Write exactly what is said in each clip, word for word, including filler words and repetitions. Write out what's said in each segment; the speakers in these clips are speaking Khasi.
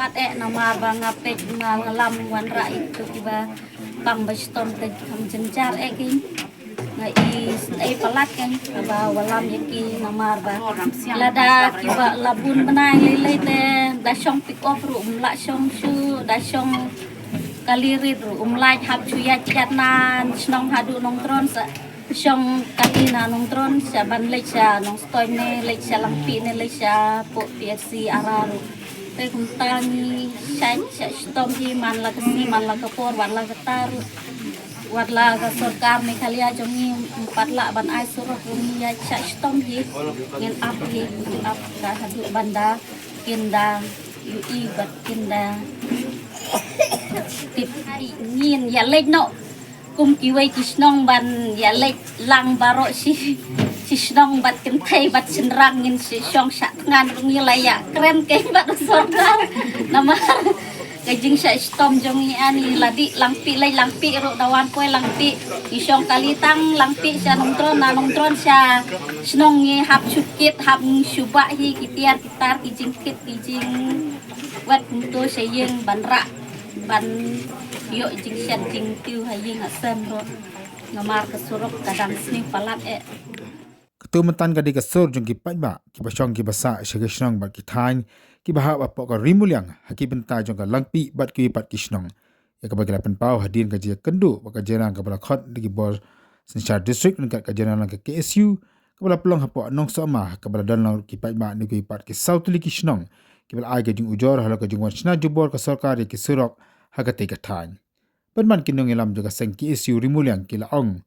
At eh namar ba nga peit ma nga lam wanrah ïa kitu kiba pang ba shitom te kham jynjar eh ki. Nga i sngewthuh palat kan ba wallam ïa ki namar ba lada kiba la bun bnai lei lei te da shong pick up ruh um lah shong shuh, da shong kali rit ruh um lah hap shu ïaid ïaid na shnong haduh Nongtron sa shong kali na Nongtron sha ban leit sha Nongstoiñ ne leit sha Langpih ne leit sha poh P H C Ara ruh. Te kumta ngi shait shah shitom hi man la ka sngi man la ka por wat la ka tarik ruh. Wat la ka sorkar Meghalaya jong ngi ym pat lah ban ai surok ruh ngi ïa shah shitom hi. Ngin ap hi, ngin ap ka haduh ban da kin da ïohi bad kin da tip. Ngin ïa leit noh kum kiwei ki shnong ban ïa leit lang baroh shi shi shnong bad kynthei bad shynrang ngin shi shong shah thngan ruh ngi la ïa kren kein bad u sorkar. Namar ka jingshah shitom jong ngi ani la dih Langpih leit Langpih ruh da wan poi Langpih. Ngi shong kali tang Langpih sha Nongtron na Nongtron sha shnong ngi hap shu kit hap shu bah hi ki tiar ki tar ki jingkit ki jingwet kumto sha ïing ban rah ban ïoh jingshet jingtiew ha ïing ha sem ruh. Namar ka surok ka dang sniew palat eh. Katu mynta ka dei ka sur jong ki paidbah kiba shong kiba sah sha ki shnong bad ki thaiñ kiba hap hapoh ka Ri Muliang ha ki bynta jong ka Langpih bad kiwei pat ki shnong. Ïa kaba ki la pynpaw hadien ka jingïakynduh bad ka jingrang kaba la khot da ki bor synshar district ryngkat ka jingrang ka K S U kaba la pynlong hapoh Nongsohma kaba la don lang ki paidbah ne kiwei pat ki saw tylli ki shnong kiba la ai ka jingujor halor ka jingwan shna jubor ka sorkar ïa ki surok ha katei ka thaiñ. Pynban ki nongïalam jong ka seng K S U Ri Muliang ki la ong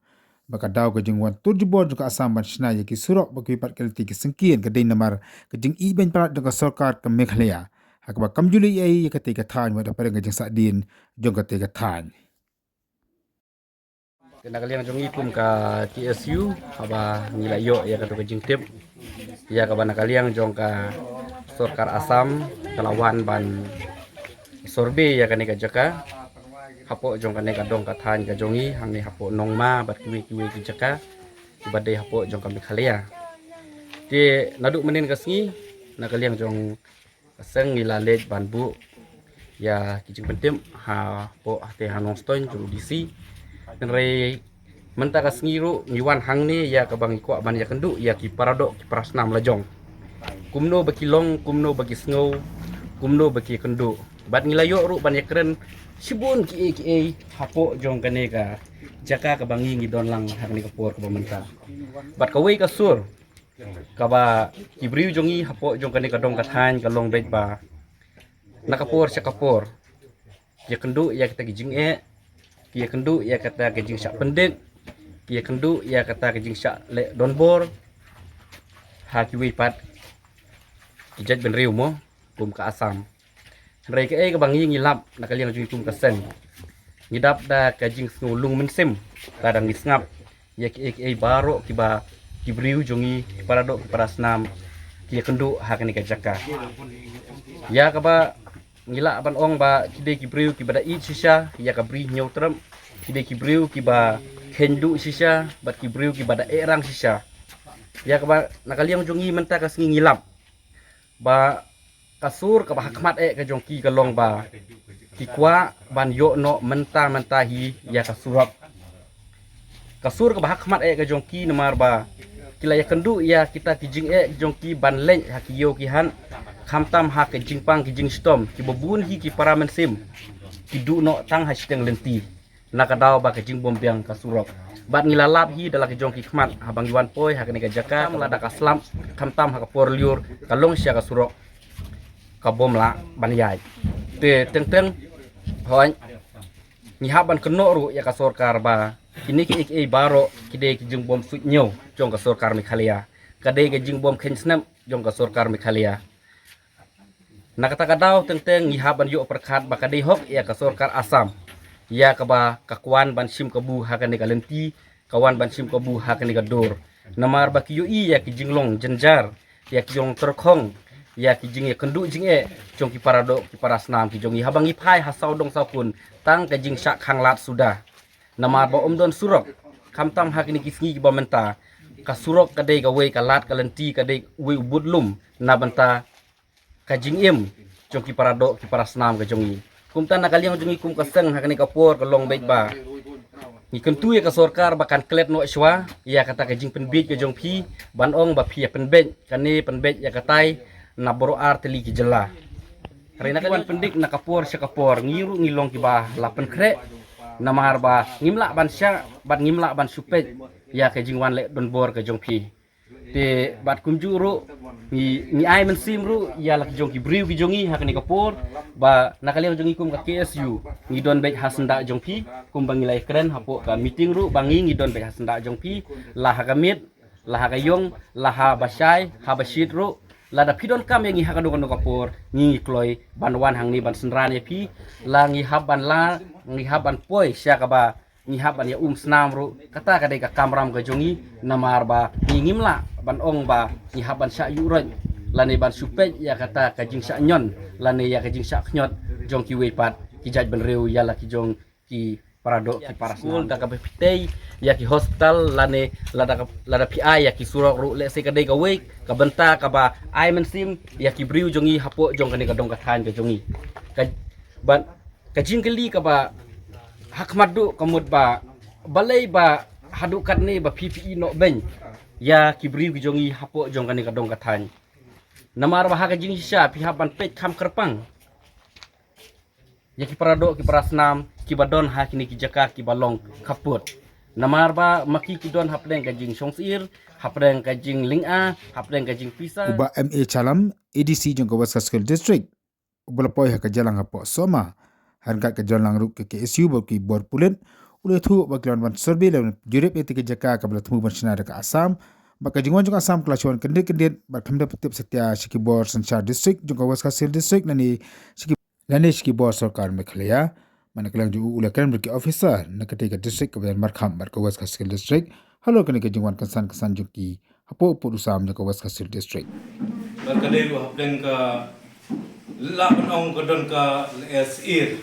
ba ka daw ka jingwan tur jubor jong ka Assam ban shna ïa ki surok bad kiwei pat ki lynti ki syngkien ka dei namar ka jingïeit beiñ palat jong ka sorkar ka Meghalaya ha kaba kam ju leh ei ei ïa katei ka thaiñ wat hapdeng ka jingsahdien jong katei ka thaiñ. Te na ka liang jong ngi kum ka K S U haba ngi la ïoh ïa katu ka jingtip ïa kaba na ka liang jong ka sorkar Assam ka la wan ban survey ïa kane ka jaka hapoh jong kane ka dong ka thaiñ ka jong ngi hangne hapoh Nongma bad kiwei kiwei ki jaka kiba dei hapoh jong ka Meghalaya. Te naduh mynnin ka sngi na ka liang jong ka seng ngi la leit ban buh ïa ki jingpyntip hapoh hatei ha Nongstoiñ jong u D C. Hynrei mynta ka sngi ruh ngi wan hangne ïa kaba ngi kwah ban ïakynduh ïa ki paradoh ki parasnam la jong. Kumno ba ki long, kumno ba ki sngew, kumno ba ki kynduh. Bad ngi la ïoh ruh ban ïakren shibun kiei kiei hapoh jong kane ka jaka kaba ngi ngi don lang ha kane ka por kaba mynta. Bad kawei ka sur kaba ki briew jong ngi hapoh jong kane ka dong ka thaiñ ka long beit ba na ka por sha ka por ki ïakynduh ïa kata ki jingeh, ki ïakynduh ïa kata ki jingshah pyndik, ki ïakynduh ïa kata ki jingshah leh donbor ha kiwei pat ki jaitbynriew mo kum ka Assam. Hynrei kaei kaba ngi ngi lap na ka liang jong ngi kum ka seng, ngi dap da ka jingsngew lung mynsiem lada ngi sngap ïa kiei kiei baroh kiba ki briew jong ngi ki paradoh ki parasnam ki ïakynduh ha kane ka jaka. Ïa kaba ngi lah ban ong ba ki dei ki briew kiba da ïeit shisha ïa ka Bri Hynñiewtrep, ki dei ki briew kiba kheiñ duh shisha bad ki briew kiba da eh rang shisha. Ïa kaba na ka liang jong ngi mynta ka sngi ngi lap ba ka sur kaba ha khmat eh ka jong ki ka long ba ki kwah ban ïoh noh mynta mynta hi ïa ka surok. Ka sur kaba ha khmat eh ka jong ki namar ba ki la ïakynduh ïa kita ki jingeh ki jong ki ban leit ha ki ïew ki hat khamtam ha ki jingpang ki jingshitom kiba bun hi ki para mynsiem ki duh noh tang ha shiteng lynti. Na ka daw ba ka jingbym biang ka surok. Bad ngi la lap hi da la ki jong ki khmat haba ngi wan poi ha kane ka jaka lada ka slap khamtam ha ka por lyiur ka long sha ka surok ka bym lah ban ïaid. Te teng teng hooid ngi hap ban kynnoh ruh ïa ka sorkar ba kine kiei kiei baroh ki dei ki jingbym suidñiew jong ka sorkar Meghalaya, ka dei ka jingbym kheiñ snep jong ka sorkar Meghalaya. Na kata ka daw teng teng ngi hap ban ïoh pyrkhat ba ka dei hok ïa ka sorkar Assam ïa kaba ka kwah ban shim kabu ha kane ka lynti, ka wan ban shim kabu ha kane ka dur. Namar ba ki ïohi ïa ki jinglong jynjar, ïa ki jinglong tyrkhong, ïa ki jingïakynduh jingeh jong ki paradoh ki parasnam ki jong ngi haba ngi phai ha saw dong saw khun tang ka jingshah khanglad suda. Namar ba ym don surok khamtam ha kine ki sngi kiba mynta. Ka surok ka dei kawei ka lad ka lynti, ka dei uwei u budlum na bynta ka jingim jong ki para doh ki para snam ka jong ngi. Kumta na ka liang jong ngi kum ka seng ha kane ka por ka long beit ba ngi kyntu ïa ka sorkar ba kan klet noh shwa ïa kata ka jingpynbiej ka jong phi, ban ong ba phi ïa pynbiej kane pynbiej ïa katai na baroh ar tylli ki jylla. Hynrei na ka liang pyndik na ka por sha ka por ngi ruh ngi long kiba la pynkhreh, namar ba ngim lah ban shah bad ngim lah ban shu peit ïa ka jingwan leh donbor ka jong phi. Te bad kumjuh ruh ngi, ngi ai mynsiem ruh ïa la ki jong ki briew ki jong ngi ha kane ka por, ba na ka liang jong ngi kum ka K S U ngi don beit ha syndah jong phi, kumba ngi la ïakren hapoh ka meeting ruh ba ngi, ngi don beit ha syndah jong phi, la ha ka miet, la ha ka ïong, la ha ba shai, ha ba shit ruh. Lada phi donkam ïa ngi ha kano kano ka por, ngi, ngi kloi ban wan hangne ban synran ïa phi. La ngi hap ban la, ngi hap ban poi sha kaba ngi hap ban ïa um snam ruh, kata ka dei ka kamram ka jong ngi, namar ba ngi ngim lah ban ong ba ngi hap ban shah ïuh roit lane ban shu peit ïa kata ka jingshah ñion lane ïa ka jingshah khñiot jong kiwei pat ki jaitbynriew ïa la ki jong ki para doh ki para snam. Da kaba phi tei ïa ki hospital lane lada ka, lada phi ai ïa ki surok ruh, lehse ka dei kawei ka bynta kaba ai mynsiem ïa ki briew jong ngi hapoh jong kane ka dong ka thaiñ ka jong ngi. Ka, ban, ka jingkylli kaba ha khmat duh ka mut ba balei ba haduh katne ba phi, phi ïehnoh beiñ ïa ki briew ki jong ngi hapoh jong kane ka dong ka thaiñ. Namar ba ha ka jingshisha phi hap ban peit kham kyrpang ïa ki para doh ki para snam kiba don ha kine ki jaka kiba long khappud. Namar ba ma ki, ki don hapdeng ka jingshong syier, hapdeng ka jinglyngngoh, hapdeng ka jingpisa. U Bah M A Chalam, A D C jong ka West Khasi Hills District, uba la poi ha ka jingïalang hapoh Soma, ha ryngkat ka jingïalang ruh ka K S U bad ki bor pulit, u la ïathuh ba ki la wan ban survey lane jurip ïa kata ka jaka kaba la thmu ban shna da ka Assam. Bad ka jingwan jong ka Assam ka la shu wan kyndit kyndit bad khlem da pyntip satia sha ki bor synshar district jong ka West Khasi Hills District lane sha ki, lane sha ki bor sorkar Meghalaya. Bad na ka liang jong u, u la kren bad ki officer na katei ka district kaba don markhap bad ka West Khasi Hills District halor kane ka jingwan kynsan kynsan jong ki hapoh pud u Assam jong ka West Khasi Hills District. Bad ka dei ruh hapdeng ka, lah ban ong ka don ka lyer syier.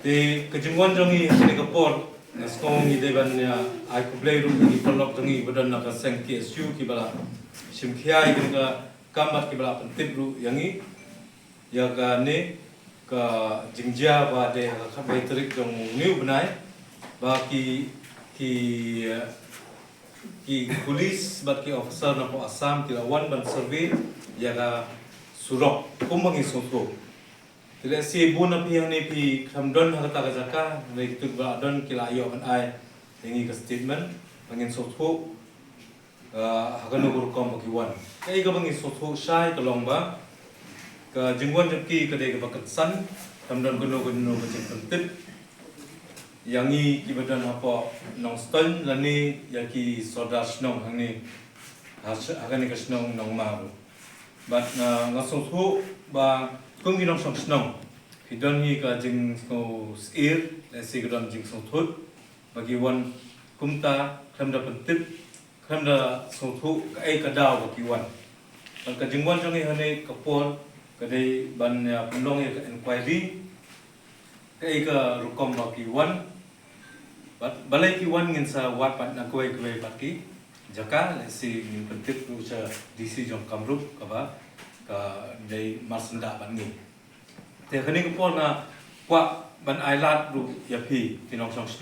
Te ka jingwan jong ngi ha kane ka por, nga sngew ngi dei ban ïa ai khublei ruh ïa ki paralok jong ngi ba don na ka seng K S U kiba la shim khia ïa kane ka kam bad kiba la pyntip ruh ïa ngi ïa kane ka jingjia ba dei ha ka khatwei tarik jong une u bnai, ba ki, ki, eh, ki police bad ki officer na ka Assam ki la wan ban survey ïa ka surok kumba ngi sngewthuh. Te lehse bun na phi hangne phi khlem don ha kata ka jaka, hynrei kito kiba la don ki la ïoh ban ai ïa ngi ka statement ba ngin sngewthuh, ah, ha kano ka rukom ba ki wan. Kaei kaba ngi sngewthuh shai ka long ba ka jingwan jong ki ka dei kaba kynsan, khlem don kano kano ka jingpyntip ïa ngi kiba don hapoh Nongstoiñ lane ïa ki sordar shnong hangne ha sh-, ha kane ka shnong Nongma ruh. Bad, ah, nga sngewthuh ba kum ki nongshong shnong phi don hi ka jingsngewsyier, lehse ka don jingsngewthut ba ki wan kumta khlem da pyntip, khlem da sngewthuh kaei ka daw ba ki wan. Bad ka jingwan jong ngi hangne ka por ka dei ban, ah, pynlong ïa ka inquiry kaei ka rukom ba ki wan. Bad balei ki wan ngin sa wad pat na kawei kawei pat ki jaka, lehse ngin pyntip ruh sha D C jong Kamrup kaba ka dei marsyndah bad ngi. Te kane ka por nga kwah ban ai lad ruh ïa phi, phi nongshong shnong.